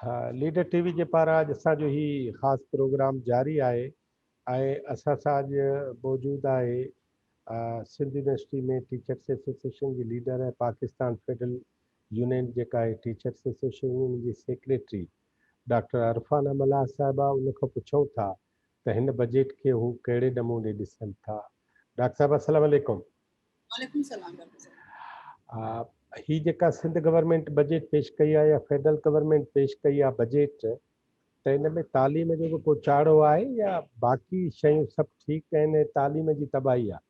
Leader ٽي V جي پاران اڄ اسان جو هي خاص پروگرام جاري آهي ۽ اسان سان اڄ موجود آهي سنڌ يونيورسٽي ۾ ٽيچرس ايسوسيئيشن جي ليڊر ۽ پاڪستان فيڊرل يونين جيڪا آهي ٽيچرس ايسوسيئيشن جي سيڪريٽري ڊاڪٽر عرفانه ملاح صاحبه ان کان پڇون ٿا ته هن بجيٽ کي هو ڪهڙي نموني ڏسن ٿا. ڊاڪٽر صاحب السلام عليڪم. وعليڪم السلام ڊاڪٽر صاحب. هي جيڪا سنڌ گورنمينٽ بجيٽ پيش ڪئي آهي يا فيڊرل گورنمينٽ پيش ڪئي آهي بجيٽ ته ان ۾ تعليم جو به ڪو چاڙهو آهي يا باقي شيون سڀ ٺيڪ آهن ۽ تعليم جي تباهي آهي؟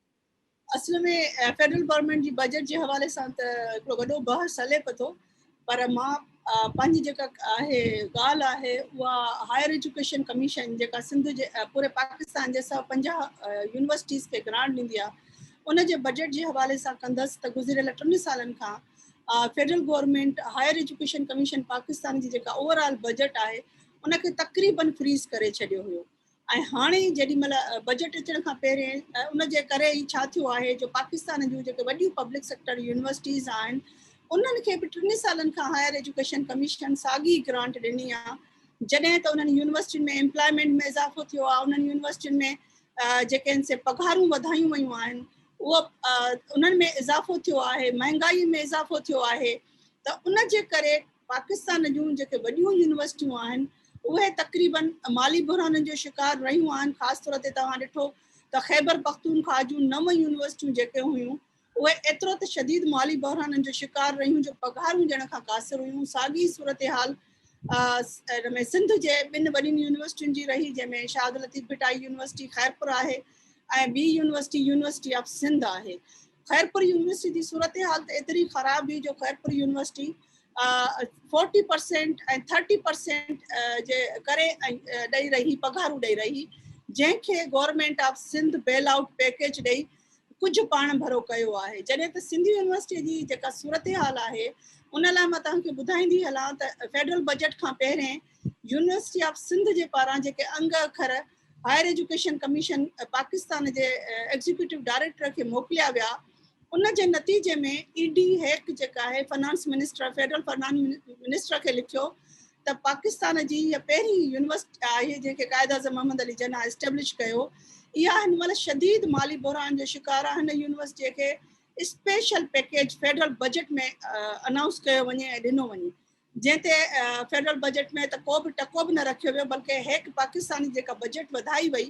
اصل ۾ فيڊرل گورنمينٽ جي بجيٽ جي حوالي سان ته هڪڙو وڏو بحث هلي پيو ٿو پر مان پنهنجي جيڪا آهي ڳالهه آهي اها هائر ايجوڪيشن ڪميشن جيڪا سنڌ جي پوري پاڪستان جي 150 يونيورسٽيز کي گرانٽ ڏيندي آهي ان جي بجيٽ جي حوالي سان ڪندس ته گذريل 3 سالن کان federal government higher education commission Pakistan جي جيڪا اوور آل بجيٽ آهي ان کي تقريبن فريز ڪري ڇڏيو هيو ۽ هاڻي جيڏي مهل بجيٽ اچڻ کان پهرين ان جي ڪري ئي ڇا ٿيو آهي جو پاڪستان جون جيڪي وڏيون پبلڪ سيڪٽر يونيورسٽيز آهن انهن کي به 3 سالن کان هائر ايجوڪيشن ڪميشن ساڳي گرانٽ ڏني آهي، جڏهن ته انهن يونيورسٽين ۾ ايمپلائمينٽ ۾ اضافو ٿيو آهي، انهن يونيورسٽين ۾ جيڪي آهن سي پگهارون وڌايون ويون آهن اهو انهن ۾ اضافو ٿيو آهي، مهنگائي ۾ اضافو ٿيو آهي ته ان جي ڪري پاڪستان جون جيڪي وڏيون يونيورسٽيون آهن اهي تقريبن مالي بحرانن جو شڪار رهيون آهن، خاص طور تي توهان ڏٺو ته خيبر پختونخواهه جون 9 يونيورسٽيون جيڪي هيون اهي ايترو ته شديد مالي بحرانن جو شڪار رهيون جو پگهارون ڏيڻ کان قاصر هيون، ساڳي صورتحال ان ۾ سنڌ جي ٻن وڏين يونيورسٽين جي رهي جنهن ۾ شاهه عبداللطيف ڀٽائي يونيورسٽي خيرپور آهي ۽ ٻي يونيورسٽي يونيورسٽي آف سنڌ آهي. خيرپور يونيورسٽي جي صورتحال ته ايتري خراب هئي جو خيرپور يونيورسٽي 40 پرسينٽ ۽ 30 پرسينٽ جي ڪري ڏئي رهي پگهارون ڏئي رهي جنهن کي government of Sindh bail out package ڏئي ڪجهه پاڻ ڀرو ڪيو آهي. جڏهن ته سنڌ يونيورسٽي جي جيڪا صورتحال آهي ان لاء مان توهان کي ٻڌائيندي هلان ته فيڊرل بجيٽ کان پهرين يونيورسٽي آف سنڌ جي پاران جيڪي انگ اکر هائر ايجوڪيشن ڪميشن پاڪستان جي ايگزيڪيوٽو ڊائريڪٽر کي موڪليا ويا ان جي نتيجي ۾ اي ڊي هيڪ جيڪا آهي finance minister federal finance minister کي لکيو ته پاڪستان جي هيء پهرين يونيورسٽي آهي جنهن کي قائد اعظم محمد علي جناح اسٽيبلش ڪيو اها هن مهل شديد مالي بحران جو شڪار آهي هن يونيورسٽي کي special package federal budget ۾ announce ڪيو وڃي ۽ ڏنو وڃي. جنهن تي فيڊرل بجيٽ ۾ ته ڪو به ٽڪو به نه رکيو ويو بلڪه هيڪ پاڪستان جي جيڪا بجيٽ وڌائي وئي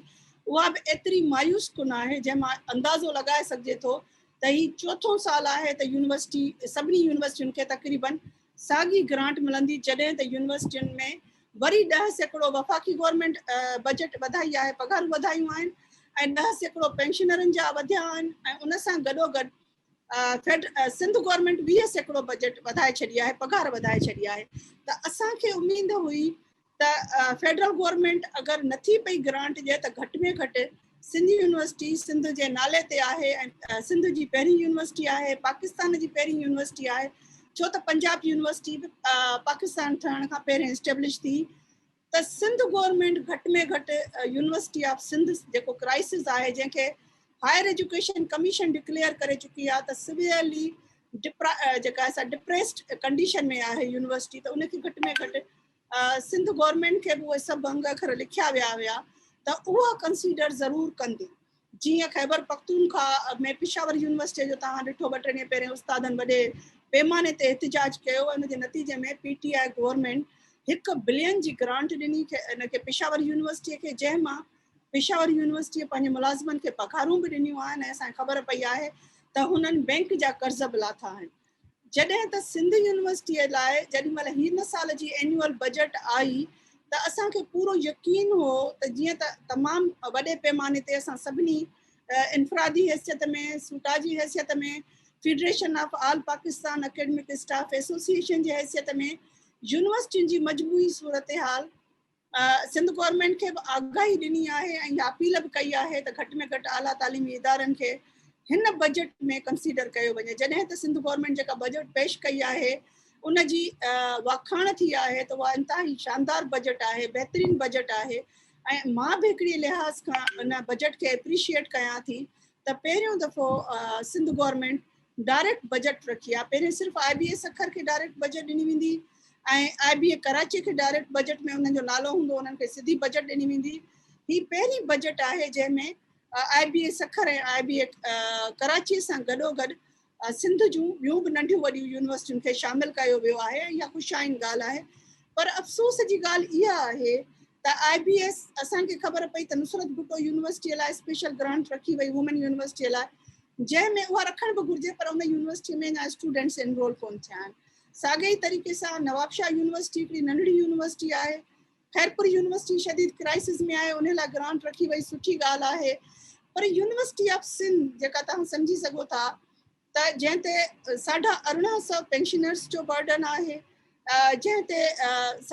اها به ايتري مايوس ڪن آهي جنهن مان اندازو لڳائي سگهجي ٿو ته هي چوٿون سال آهي ته يونيورسٽي سڀني يونيورسٽين کي تقريبن ساڳي گرانٽ ملندي جڏهن ته يونيورسٽين ۾ وري 10% وفاقي گورنمينٽ بجيٽ وڌائي آهي پگهارون وڌايون آهن ۽ 10% پينشنرن جا وڌيا آهن ۽ ان سان گڏوگڏ فيڊ سنڌ گورنمينٽ 20% بجيٽ وڌائي ڇڏي آهي پگهار وڌائي ڇڏي آهي ته اسان کي اميد هئي ته فيڊرل گورنمينٽ اگر نٿي پئي گرانٽ ڏئي ته گهٽ ۾ گهٽ سنڌ يونيورسٽي سنڌ جي نالي تي آهي ۽ سنڌ جي پهرين يونيورسٽي آهي پاڪستان جي پهرين يونيورسٽي آهي ڇو ته پنجاب يونيورسٽي به پاڪستان ٺهڻ کان پهرين اسٽيبلش ٿي ته سنڌ گورنمينٽ گهٽ ۾ گهٽ يونيورسٽي آف سنڌ جيڪو ڪرائسز آهي جنهن کي هائر ايجوڪيشن ڪميشن ڊڪليئر ڪري چڪي آهي ته سويئرلي جيڪا آهي سا ڊپريسڊ ڪنڊيشن ۾ آهي يونيورسٽي ته ان کي گهٽ ۾ گهٽ سنڌ گورنمينٽ کي به اهي سڀ انگ اکر لکيا ويا هيا ته اها ڪنسيڊر ضرور ڪندي. جيئن خيبر پختونخوا ۾ پشاور يونيورسٽيء جو توهان ڏٺو ٻه ٽي ڏينهن پهرين استادن وڏي پيماني تي احتجاج ڪيو ان جي نتيجي ۾ P T I government 1 billion جي گرانٽ ڏني ان کي پشاور يونيورسٽيء کي جنهن مان پشاور يونيورسٽيء پنهنجي ملازمن کي پگهارون به ڏنيون آهن ۽ اسان کي خبر پئي آهي ته هنن بئنڪ جا قرض به لاٿا آهن. جڏهن ته سنڌ يونيورسٽيء لاء جيڏي مهل هن سال جي اينيوئل بجيٽ آئي ته اسان کي پورو يقين هو ته جيئن ته تمام وڏي پيماني تي اسان سڀني انفرادي حيثيت ۾ سوٽا جي حيثيت ۾ federation of all Pakistan academic staff association جي حيثيت ۾ يونيورسٽين جي مجموعي صورتحال سنڌ گورنمينٽ کي به آگاهي ڏني آهي ۽ اها اپيل به ڪئي آهي ته گهٽ ۾ گهٽ اعليٰ تعليمي ادارن کي هن بجيٽ ۾ ڪنسيڊر ڪيو وڃي جڏهن ته سنڌ گورنمينٽ جيڪا بجيٽ پيش ڪئي آهي ان جي واکاڻ ٿي آهي ته اها انتهائي شاندار بجيٽ آهي بهترين بجيٽ آهي ۽ مان به هڪڙي لحاظ کان ان بجيٽ کي اپريشيئيٽ ڪيان ٿي ته پهريون دفعو سنڌ گورنمينٽ ڊائريڪٽ بجيٽ رکي آهي پهرين صرف آء بي اي سکر کي ڊائريڪٽ بجيٽ ڏني ويندي ۽ آء بي اي ڪراچي کي ڊائريڪٽ بجيٽ ۾ انهن جو نالو هوندو انهن کي سڌي بجيٽ ڏني ويندي. هي پهرين بجيٽ آهي جنهن ۾ آء بي اي سکر ۽ آء بي اي ڪراچي سان گڏوگڏ سنڌ جون ٻيون به ننڍيون وڏيون يونيورسٽين کي شامل ڪيو ويو آهي ۽ اها خوش آئين ڳالهه آهي پر افسوس جي ڳالهه اها آهي ته آء بي ايس اسان کي خبر پئي ته نصرت ڀٽو يونيورسٽيء لاء اسپيشل گرانٽ رکي وئي وومين يونيورسٽيء لاء جنهن ۾ اها رکڻ به گهرجي پر ان يونيورسٽيء ۾ اڃا اسٽوڊنٽس انرول ڪونه ٿيا آهن. ساڳئي ئي طريقي سان نوابشاهه يونيورسٽي هڪڙي ننڍڙي يونيورسٽي آهي. خيرپور يونيورسٽي شديد ڪرائسز ۾ آهي انهي لاء گرانٽ رکي وئي سٺي ڳالهه آهي پر يونيورسٽي آف سنڌ جيڪا توهان سمجهي سگهو ٿا ته جنهن تي ساڍا 18 سئو پينشنرز جو برڊن آهي، جنهن تي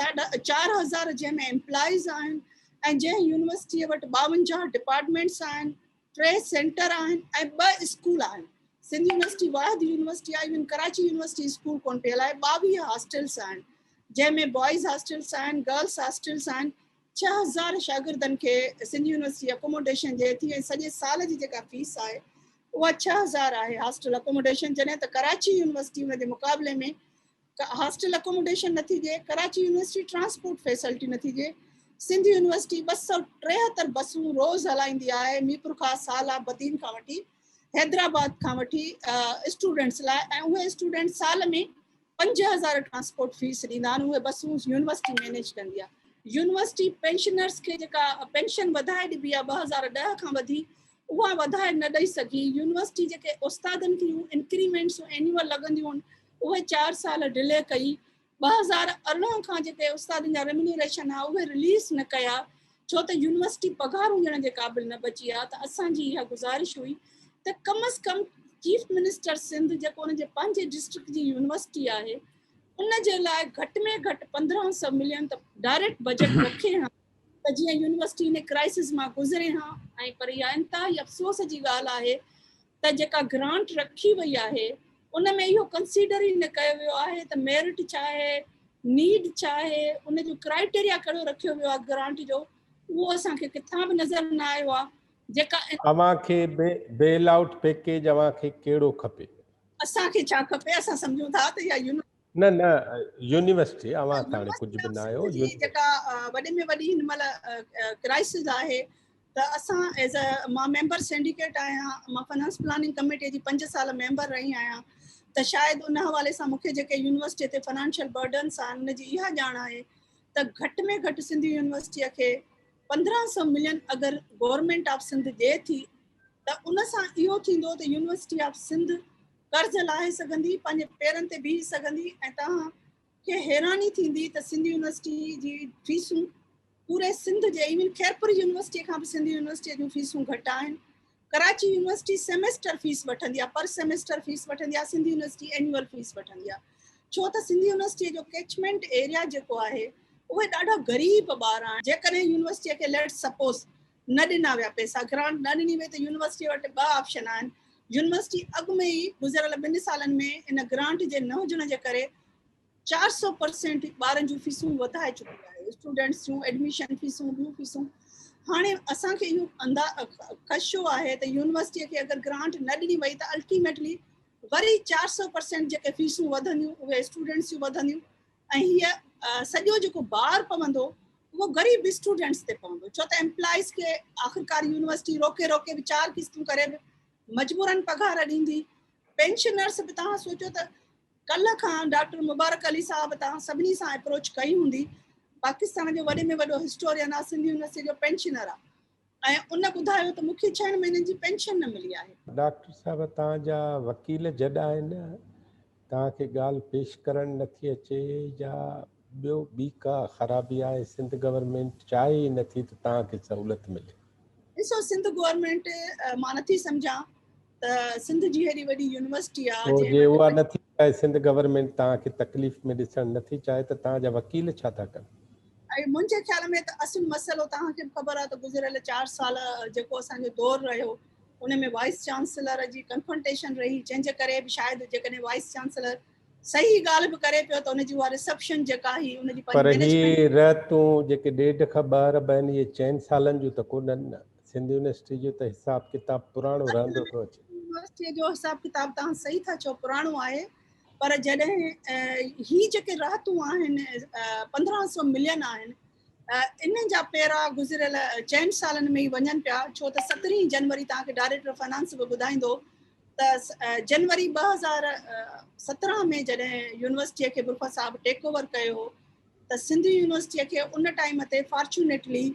4500 جنهن ۾ ايمپلائيز آهن ۽ جنهن يونيورسٽيء وٽ 52 ڊپارٽمينٽس آهن، ٽي سينٽر آهن ۽ ٻه اسڪول آهن. سنڌ يونيورسٽي واحد يونيورسٽي آهي، ايون ڪراچي يونيورسٽي اسڪول ڪونه پئي هلائي، 22 هاسٽلس آهن جنهن ۾ بوائز هاسٽلس آهن، گرلس هاسٽلس آهن، 6000 شاگردن کي سنڌ يونيورسٽي اڪوموڊيشن ڏئي ٿي ۽ سڄي سال جي جيڪا فيس آهي اها 6000 آهي هاسٽل اڪوموڊيشن، جڏهن ته ڪراچي يونيورسٽي ان جي مقابلي ۾ هاسٽل اڪوموڊيشن نٿي ڏئي، ڪراچي يونيورسٽي ٽرانسپورٽ فيسلٽي نٿي ڏئي، سنڌ يونيورسٽي 273 بسون روز هلائيندي آهي ميرپورخاص، هالا، بدين کان وٺي حيدرآباد کان وٺي اسٽوڊنٽس لاء ۽ اهي اسٽوڊنٽس سال ۾ 5000 ٽرانسپورٽ فيس ڏيندا آهن، اهي بسون يونيورسٽي مينيج ڪندي آهي. يونيورسٽي پينشنرز کي جيڪا پينشن وڌائي ڏبي آهي 2010 کان وڌي اها وڌائي نه ڏئي سگهي. يونيورسٽي جيڪي استادن کي انڪريمينٽس اينيول لڳنديون آهن اهي چار سال ڊلي ڪئي. 2018 کان جيڪي استادن جا ريمينيوريشن آهي اهي رليز نه ڪيا ڇو ته يونيورسٽي پگهارون ڏيڻ جي قابل نه بچي آهي ته اسان جي اها گذارش هئي ته ڪم از ڪم چيف منسٽر سنڌ جيڪو ان جي پنهنجي ڊسٽرڪٽ جي يونيورسٽي آهي ان جي لاء گهٽ ۾ گهٽ 1500 ملين ته ڊائريڪٽ بجيٽ رکي ها ته جيئن يونيورسٽي ان ڪرائسس مان گذري ها ۽ پر اها انتهائي افسوس جي ڳالهه آهي ته جيڪا گرانٽ رکي وئي آهي ان ۾ اهو ڪنسيڊر ئي نه ڪيو ويو آهي ته ميرٽ ڇا آهي، نيڊ ڇا آهي، ان جو ڪرائيٽيريا ڪهڙو رکيو ويو آهي گرانٽ جو اهو اسان کي ڪٿان به نظر نه آيو آهي جيڪا. اوهان کي بيل آئوٽ پيڪيج اوهان کي ڪهڙو کپي؟ اسان کي ڇا کپي اسان سمجهون ٿا ته اها يونيورسٽي. نه نه يونيورسٽي اوهان ته هاڻي ڪجهه به نه آهيو. جي جيڪا وڏي ۾ وڏي هن مهل ڪرائسز آهي ته اسان ايز ا مان ميمبر سينڊيڪيٽ آهيان، مان فنانس پلاننگ ڪميٽي جي پنج سال ميمبر رهي آهيان ته شايد ان حوالي سان مونکي جيڪي يونيورسٽي تي فنانشل برڊنس آهن ان جي اها ڄاڻ آهي ته گهٽ ۾ گهٽ سنڌ يونيورسٽي کي 1500 ملين اگر گورنمينٽ آف سنڌ ڏئي ٿي ته ان سان اهو ٿيندو ته يونيورسٽي آف سنڌ قرض لاهي سگهندي، پنهنجي پيرن تي بيهي سگهندي ۽ توهان کي حيراني ٿيندي ته سنڌ يونيورسٽي جي فيسون پوري سنڌ جي ايون خيرپور يونيورسٽي کان به سنڌ يونيورسٽي جون فيسون گهٽ آهن. ڪراچي يونيورسٽي سيمسٽر فيس وٺندي آهي، پر سيمسٽر فيس وٺندي آهي، سنڌ يونيورسٽي اينيول فيس وٺندي آهي ڇو ته سنڌ يونيورسٽي جو ڪيچمينٽ ايريا جيڪو آهي اهي ڏاڍا غريب ٻار آهن. جيڪڏهن يونيورسٽي کي ليٽس سپوز نه ڏنا ويا پئسا، گرانٽ نه ڏني وئي ته يونيورسٽي وٽ ٻه آپشن آهن، يونيورسٽي اڳ ۾ ئي گذريل ٻن سالن ۾ ان گرانٽ جي نه هجڻ جي ڪري 400 پرسينٽ ٻارن جون فيسون وڌائي چڪي آهي، اسٽوڊنٽس جون ايڊميشن فيسون ٻيون فيسون، هاڻي اسان کي اهو خدشو آهي ته يونيورسٽي کي اگر گرانٽ نه ڏني وئي ته الٽيميٽلي وري 400 پرسينٽ جيڪي فيسون وڌنديون اهي اسٽوڊنٽس جون وڌنديون ۽ هيء سڄو جيڪو بار پوندو اهو غريب اسٽوڊنٽس تي پوندو ڇو ته ايمپلائيز کي آخرڪار يونيورسٽي روڪي روڪي به چار قسطون ڪري به مجبورن پگهار ڏيندي. پينشنرس به توهان سوچيو ته ڪلهه کان ڊاڪٽر مبارڪ علي صاحب توهان سڀني سان اپروچ ڪئي هوندي، پاڪستان جو وڏي ۾ وڏو هسٽورين آ، سنڌ يونيورسٽي جو پينشنر آ ۽ ان ٻڌايو ته مون کي ڇهن مهينن جي پينشن نه ملي آهي. ڊاڪٽر صاحب توهان جا وڪيل جڏ آهن توهان کي ڳالهه پيش ڪرڻ نٿي اچي يا ٻيو ٻي ڪا خرابي آهي سنڌ گورنمينٽ چاهي ئي نٿي ته توهان کي سهولت ملي. ڏسو سنڌ گورنمينٽ مان نٿي سمجهان ته سنڌ جي هيڏي وڏي يونيورسٽي آ پوء جي اها نٿي چاهي سنڌ گورنمينٽ توهان کي تڪليف ۾ ڏسڻ نٿي چاهي ته توهان جا وڪيل ڇا ٿا ڪن؟ ۽ منهنجي خيال ۾ ته اصل مسئلو توهان کي به خبر آ ته گذريل چار سال جيڪو اسان جو دور رهيو ان ۾ وائيس چانسلر جي ڪنفرنٽيشن رهي جنهن جي ڪري به شايد جيڪڏهن وائيس چانسلر صحيح ڳالهه به ڪري پيو ته ان جي اها رسپشن جيڪا هئي ان جي پر هي رهتون جيڪي ڏيڍ کان ٻه ارب آهن اهي چئن سالن جون ته ڪونهن نه. سنڌ يونيورسٽي جو ته حساب ڪتاب پراڻو رهندو ٿو اچي. يونيورسٽي جو حساب ڪتاب توهان صحيح ٿا چئو پراڻو آهي پر جڏهن هي جيڪي راحتون آهن 1500 ملين آهن انهن جا پيرا گذريل چئن سالن ۾ ئي وڃن پيا ڇو ته سترهين جنوري توهان کي ڊائريڪٽر فنانس به ٻڌائيندو ته جنوري 2017 ۾ جڏهن يونيورسٽيء کي برفت صاحب ٽيڪ اوور ڪيو هو ته سنڌ يونيورسٽيء کي ان ٽائيم تي fortunately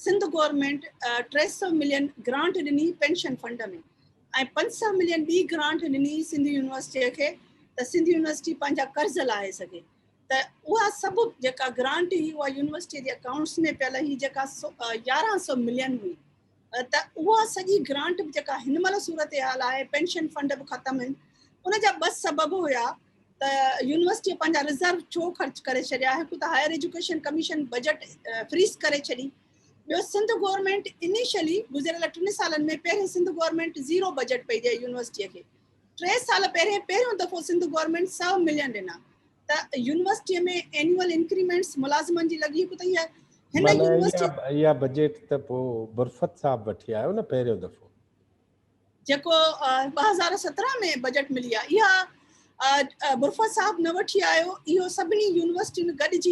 Sindh government 300 million grant ڏني پينشن فنڊ ۾ ۽ 500 ملين ٻي گرانٽ ڏني سنڌ يونيورسٽيء کي ته سنڌ يونيورسٽي پنهنجا قرض لاهي سگهي ته اها سڀ جيڪا گرانٽ هئي اها يونيورسٽيء جي اڪائونٽس ۾ پيل هئي جيڪا 1100 ملين هئي ته اها سڄي گرانٽ به جيڪا هن مهل صورتحال آهي پينشن فنڊ به ختم آهن ان جا ٻه سبب هيا ته يونيورسٽيء پنهنجا رزرو ڇو خرچ ڪري ڇڏيا، هڪ ته higher education commission budget freeze ڪري ڇڏي، ٻيو سنڌ گورنمينٽ انيشلي گذريل ٽن سالن ۾ پهرين سنڌ گورنمينٽ زيرو بجيٽ پئي ڏئي يونيورسٽيء کي، ٽي سال پهرين پهريون دفعو سنڌ گورنمينٽ 100 ملين ڏنا ته يونيورسٽيء ۾ اينيول انڪريمينٽس ملازمن جي لڳي، هڪ ته هيء هن معنيٰ يونيورسٽي. اها بجيٽ ته پوء برفت صاحب وٺي آيو نه پهريون دفعو. جيڪو 2017 ۾ بجيٽ ملي آهي اها برفت صاحب نه وٺي آيو اهو سڀني يونيورسٽين گڏجي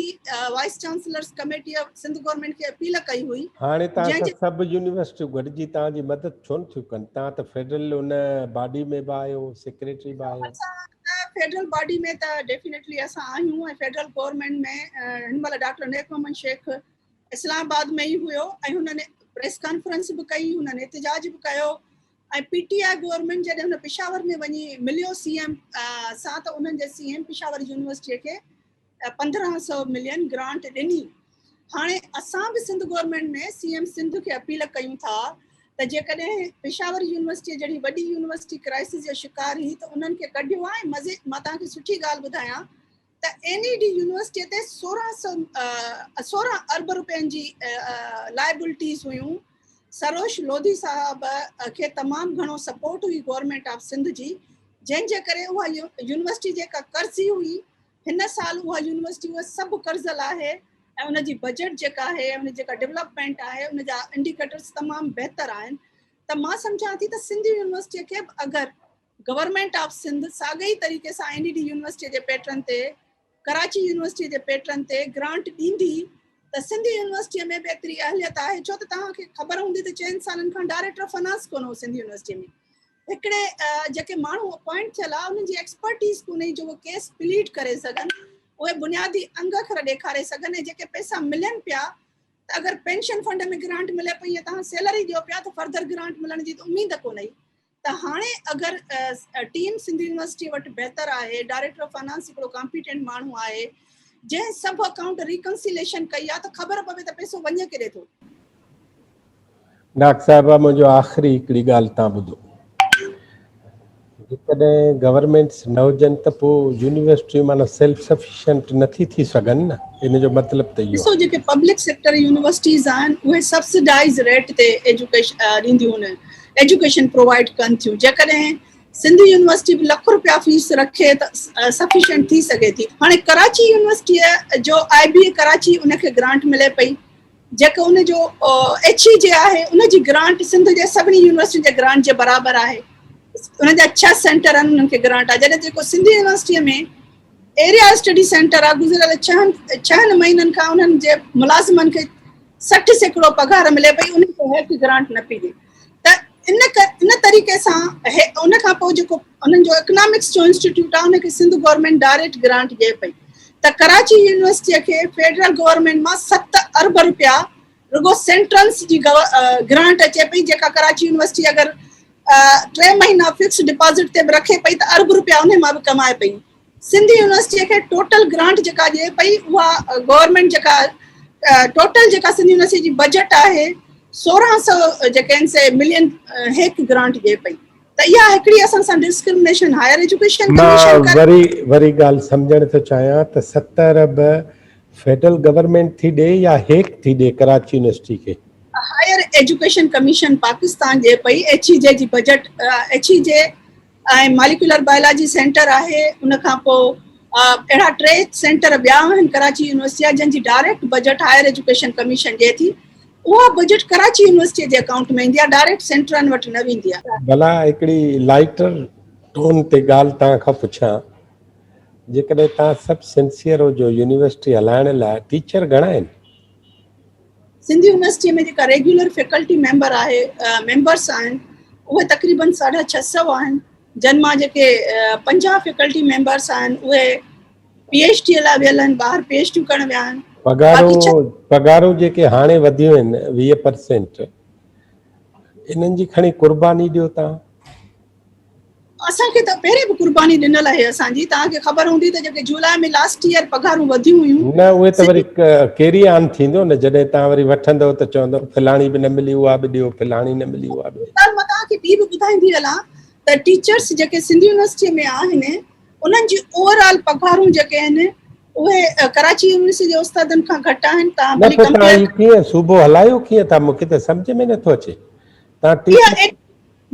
وائيس چانسلرز ڪميٽيء سنڌ گورنمينٽ کي اپيل ڪئي هئي هاڻي توهان سان سڀ يونيورسٽيون گڏجي توهان جي مدد ڇو نه ٿيون ڪن توهان ته فيڊرل ان باڊي ۾ به آهيو سيڪريٽري به آهيو. اسان ته فيڊرل باڊي ۾ ته ڊيفينيٽلي اسان آهيون ۽ فيڊرل گورنمينٽ ۾ هن مهل ڊاڪٽر نيڪ محمد شيخ اسلام آباد ۾ ئي هيو ۽ هنن پريس ڪانفرنس به ڪئي، هنن احتجاج به ڪيو ۽ پي ٽي I government جڏهن هن پشاور ۾ وڃي مليو سي ايم سان ته انهن جي سي ايم پشاور يونيورسٽيء کي 1500 ملين گرانٽ ڏني. هاڻي اسان به Sindh government ۾ C M Sindh کي اپيل ڪيون ٿا ته جيڪڏهن پشاور يونيورسٽيء جهڙي وڏي يونيورسٽي ڪرائسس جو شڪار هئي ته انهن کي ڪڍيو آهي ۽ مزي مان توهان کي سٺي ڳالهه ٻڌايان ته اين اي ڊي يونيورسٽيء تي 16 ارب روپين جي لائبلٽيز هيون. سروش لوڌي صاحب کي تمام گهڻو سپورٽ هئي گورنمينٽ آف سنڌ جي، جنهن جي ڪري اها يونيورسٽي جيڪا قرضي هئي، هن سال اها يونيورسٽي اهي سڀ قرض لاهي ۽ ان جي بجيٽ جيڪا آهي ۽ ان جي جيڪا ڊولپمينٽ آهي ان جا انڊيڪيٽرز تمام بهتر آهن ته مان سمجهان ٿي ته سنڌ يونيورسٽيء کي به اگر گورنمينٽ آف سنڌ ساڳئي ئي طريقي سان اين اي ڊي يونيورسٽيء جي پيٽرن تي ڪراچي يونيورسٽيء جي پيٽرن تي گرانٽ ڏيندي ته سنڌ يونيورسٽيء ۾ به ايتري اهليت آهي ڇو ته توهان کي خبر هوندي ته چئن سالن کان ڊائريڪٽر آف فنانس ڪونه هو سنڌ يونيورسٽيء ۾ هڪڙي جيڪي ماڻهو اپوائنٽ ٿيل آهي انهن جي ايڪسپرٽيز ڪونهي جو اهي ڪيس پليڊ ڪري سگهن اهي بنيادي انگ اکر ڏيکاري سگهن ۽ جيڪي پئسا ملن پيا ته اگر پينشن فنڊ ۾ گرانٽ ملي پئي ۽ توهان سيلري ڏيو پيا ته فردر گرانٽ ملڻ جي ته اميد ڪونهي ته هاڻي اگر ٽيم سنڌ يونيورسٽي وٽ بهتر آهي، ڊائريڪٽر آف فنانس هڪڙو ڪامپيٽنٽ ماڻهو آهي، جنهن سڀ اڪائونٽ ريڪنسيليشن ڪئي آهي ته خبر پوي ته پئسو وڃي ڪيڏي ٿو. ڊاڪٽر صاحبه منهنجو آخري هڪڙي ڳالهه تان ٻڌو. جيڪڏهن گورنمينٽس نه هجن ته پوء يونيورسٽيون معنيٰ سيلف سفيشنٽ نه ٿي ٿي سگهن نه ان جو مطلب ته اهو ڏسو آهي. جيڪي پبلڪ سيڪٽر يونيورسٽيز آهن اهي سبسڊائيز ريٽ تي ايجوڪيشن ڏينديون آهن ايجوڪيشن پرووائيڊ ڪن ٿيون جيڪڏهن سنڌ يونيورسٽي به لک روپيا فيس رکي ته سفيشنٽ ٿي سگهي ٿي هاڻي ڪراچي يونيورسٽيء جو آء بي اي ڪراچي ان کي گرانٽ ملي پئي جيڪو ان جو ايڇ اي جي آهي ان جي گرانٽ سنڌ جي سڀني يونيورسٽين جي گرانٽ جي برابر آهي ان جا 6 سينٽر آهن انهن کي گرانٽ آهي جڏهن جيڪو سنڌ يونيورسٽيء ۾ ايريا اسٽڊي سينٽر آهي گذريل ڇهن مهينن کان انهن جي ملازمن کي 60% پگهار ملي پئي انهن کي هيڪ گرانٽ نه پئي ڏي ته ان ان طريقي سان ان کان پوء جيڪو انهن جو اڪنامڪس جو انسٽيٽيوٽ آهي ان کي سنڌ گورنمينٽ ڊائريڪٽ گرانٽ ڏئي پئي ته ڪراچي يونيورسٽيء کي فيڊرل گورنمينٽ مان 7 ارب روپيا رڳو سينٽرنس جي گرانٽ اچي پئي جيڪا ڪراچي يونيورسٽي اگر ٽي مهينا فڪس ڊپازٽ تي به رکي پئي ته ارب روپيا انهي مان به ڪمائي پئي. سنڌ يونيورسٽيء کي ٽوٽل گرانٽ جيڪا ڏئي پئي اها گورنمينٽ جيڪا ٽوٽل جيڪا سنڌ يونيورسٽي جي بجيٽ آهي 1600 جيڪي آهن سي ملين هيڪ گرانٽ ڏئي پئي ته اها هڪڙي اسان سان ڊسڪرمنيشن هائر ايجوڪيشن ڪميشن مان ڪري. وري وري ڳالهه سمجهڻ ٿو چاهيان ته 7 ارب فيڊرل گورنمينٽ ٿي ڏي يا هيڪ ٿي ڏي ڪراچي يونيورسٽي کي؟ هائر ايجوڪيشن ڪميشن پاڪستان ڏئي پئي ايڇ اي جي جي budget H E J ۽ molecular biology centre آهي ان کان پوء اهڙا ٽي سينٽر ٻيا آهن ڪراچي يونيورسٽي جا جن جي direct budget higher education commission ڏئي ٿي اها بجيٽ ڪراچي يونيورسٽي جي اڪائونٽ ۾ ايندي آهي ڊائريڪٽ سينٽرن وٽ نه ويندي آهي. ڀلا هڪڙي لائيٽر ٽون تي ڳالهه توهان کان پڇان. جيڪڏهن توهان سڀ سنسيئر هجو يونيورسٽي هلائڻ لاء ٽيچر گهڻا آهن؟ سنڌ يونيورسٽي ۾ جيڪا ريگيولر فيڪلٽي ميمبر آهي ميمبرس آهن اهي تقريبن 650 آهن جن مان جيڪي 50 فيڪلٽي ميمبرس آهن اهي پي ايڇ ڊي لاء ويل آهن ٻاهر پي ايڇ ڊي ڪرڻ ويا آهن. پگهارون پگهارون جيڪي هاڻي وڌيون آهن 20% انهن جي کڻي قرباني ڏيو توهان. اسان کي ته پهرين به قرباني ڏنل آهي اسان جي توهان کي خبر هوندي ته جيڪي جولاء ۾ لاسٽ ايئر پگهارون وڌيون هيون. نه اهي ته وري ڪيري آن ٿيندو نه جڏهن توهان وري وٺندو ته چوندو فلاڻي به نه ملي اها به ڏيو فلاڻي نه ملي اها به ڏيو. ڳالهه مان توهان کي ٻي به ٻڌائيندي هلان ته ٽيچرس جيڪي سنڌ يونيورسٽي ۾ آهن انهن جي اوور آل پگهارون جيڪي آهن اهي ڪراچي يونيورسٽي جي استادن کان گهٽ آهن توهان ڀلي ڪمپيئر. نه پوء توهان هي ڪيئن صوبو هلايو ڪيئن ٿا مون کي ته سمجهه ۾ نٿو اچي توهان ٽيچر.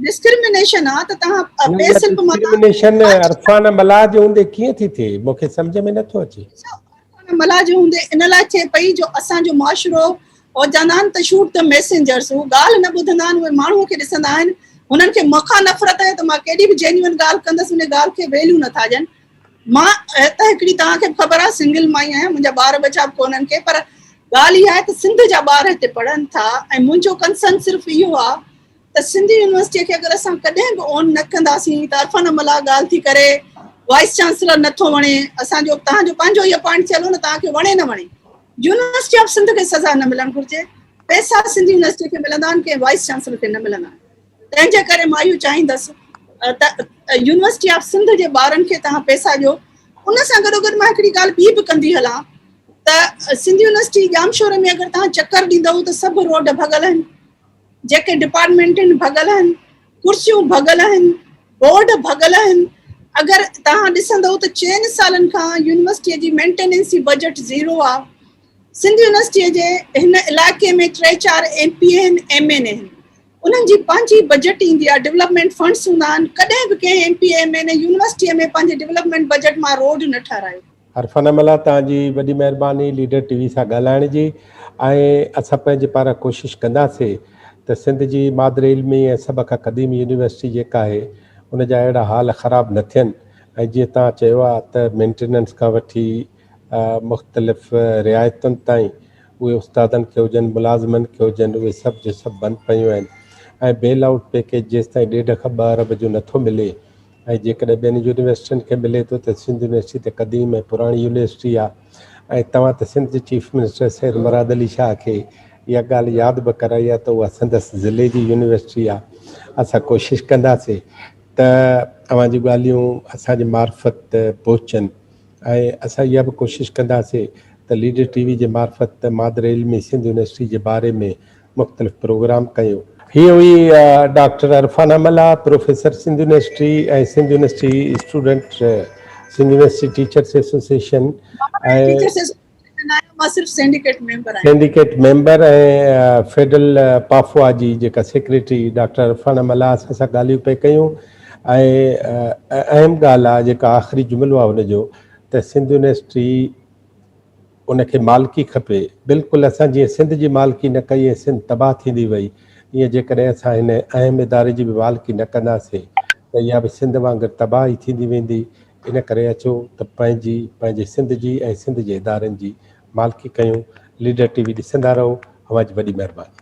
ڊسڪرمينيشن آ ته توهان پي سلپ مان ڊسڪرمينيشن عرفان ملاح جي هوندي ڪيئن ٿي ٿئي مون کي سمجهه ۾ نٿو اچي. عرفان ملاح جي هوندي ان لاء ٿئي پئي جو اسان جو معاشرو هو چوندا آهن ته شوٽ the messengers هو ڳالهه نه ٻڌندا آهن اهي ماڻهو کي ڏسندا آهن هنن کي مون کان نفرت آهي ته مان ڪيڏي به جينيون ڳالهه ڪندس ان ڳالهه کي ويليو نٿا ڏين مان ته هڪڙي توهان کي به خبر آهي سنگل مائي آهيان منهنجا ٻار ٻچا به ڪونهن ڪي پر ڳالهه اها آهي ته سنڌ جا ٻار هتي پڙهن ٿا ۽ منهنجو ڪنسرن صرف اهو آهي ته سنڌ يونيورسٽيء کي اگر اسان ڪڏهن به اون نه ڪنداسين ته عرفان ملاح ڳالهه ٿي ڪري وائيس چانسلر نه ٿو وڻي اسان جو توهان جو پنهنجو ئي اپائنٽ ٿيل هو نه توهان کي وڻي نه وڻي يونيورسٽي آف سنڌ کي سزا نه ملڻ گهرجي پئسا سنڌ يونيورسٽي کي ملندا آهن ڪنهن وائيس چانسلر کي نه ملندا آهن تنهن جي ڪري مان اهو چاهيندس ته يونيورسٽي آف سنڌ جي ٻارن کي توهان پئسا ڏيو ان سان گڏو گڏ مان هڪڙي ڳالهه ٻي به ڪندي هلان ته سنڌ يونيورسٽي ڄامشوري ۾ اگر توهان چڪر ڏيندؤ ته سڀ روڊ ڀڳل آهن جيڪي ڊپارٽمينٽن ڀڳل آهن، ڪرسيون ڀڳل آهن، بورڊ ڀڳل آهن، اگر توهان ڏسندؤ ته چئن سالن کان يونيورسٽيء جي مينٽيننس جي بجيٽ زيرو آ، سنڌ يونيورسٽيء جي هن علائقي ۾ ٽي چار ايم پي اي آهن، ايم اين اي آهن، انهن جي پنهنجي بجيٽ ايندي آ، ڊولپمينٽ فنڊس هوندا آهن، ڪڏهن به ڪنهن M P A M N A يونيورسٽيء ۾ پنهنجي ڊولپمينٽ بجيٽ مان روڊ نه ٺهرايو. عرفان ملاح توهان جي وڏي مهرباني ليڊر ٽي وي سان ڳالهائڻ جي ۽ اسان پنهنجي پاران ڪوشش ڪنداسي ته سنڌ جي مادر علمي ۽ سڀ کان قديم يونيورسٽي جيڪا آهي ان جا اهڙا حال خراب نه ٿين ۽ جيئن توهان چيو آهي ته مينٽيننس کان وٺي مختلف رعايتن تائين اهي استادن کي هجن ملازمن کي هجن اهي سڀ جو سڀ بند پيون آهن ۽ بيل آئوٽ پيڪيج جيستائين ڏيڍ کان ٻه ارب جو نٿو ملي ۽ جيڪڏهن ٻين يونيورسٽين کي ملي ٿو ته سنڌ يونيورسٽي ته قديم ۽ پراڻي يونيورسٽي آ ۽ توهان ته سنڌ جي چيف منسٽر سيد مراد علي شاهه کي اها ڳالهه ياد به ڪرائي آ ته اها سندس ضلعي جي يونيورسٽي آ اسان ڪوشش ڪنداسي ته اوهان جون ڳالهيون اسان جي معرفت پهچن ۽ اسان اها به ڪوشش ڪنداسي ته ليڊر ٽي وي جي معرفت مادر علمي سنڌ يونيورسٽي جي باري ۾ مختلف پروگرام ڪيو. هيء هئي doctor Irfana Mallah, professor Sindh university ۽ Sindh university student, Sindh university teachers association ۽ syndicate member ۽ federal پافوا جي جيڪا سيڪريٽري ڊاڪٽر عرفانه ملاح اسان سان ڳالهيون پئي ڪيون ۽ اهم ڳالهه آهي جيڪا آخري جملو آهي ان جو ته سنڌ يونيورسٽي ان کي مالڪي کپي. بلڪل اسان جيئن سنڌ جي مالڪي نه ڪئي ۽ سنڌ تباهه ٿيندي وئي ايئن جيڪڏهن اسان هن اهم اداري جي به مالڪي نه ڪنداسين ته اها به سنڌ وانگر تباهه ئي ٿيندي ويندي ان ڪري اچو ته پنهنجي، پنهنجي سنڌ جي ۽ سنڌ جي ادارن جي مالڪي ڪيون. ليڊر ٽي وي ڏسندا رهو. اوهان جي وڏي مهرباني.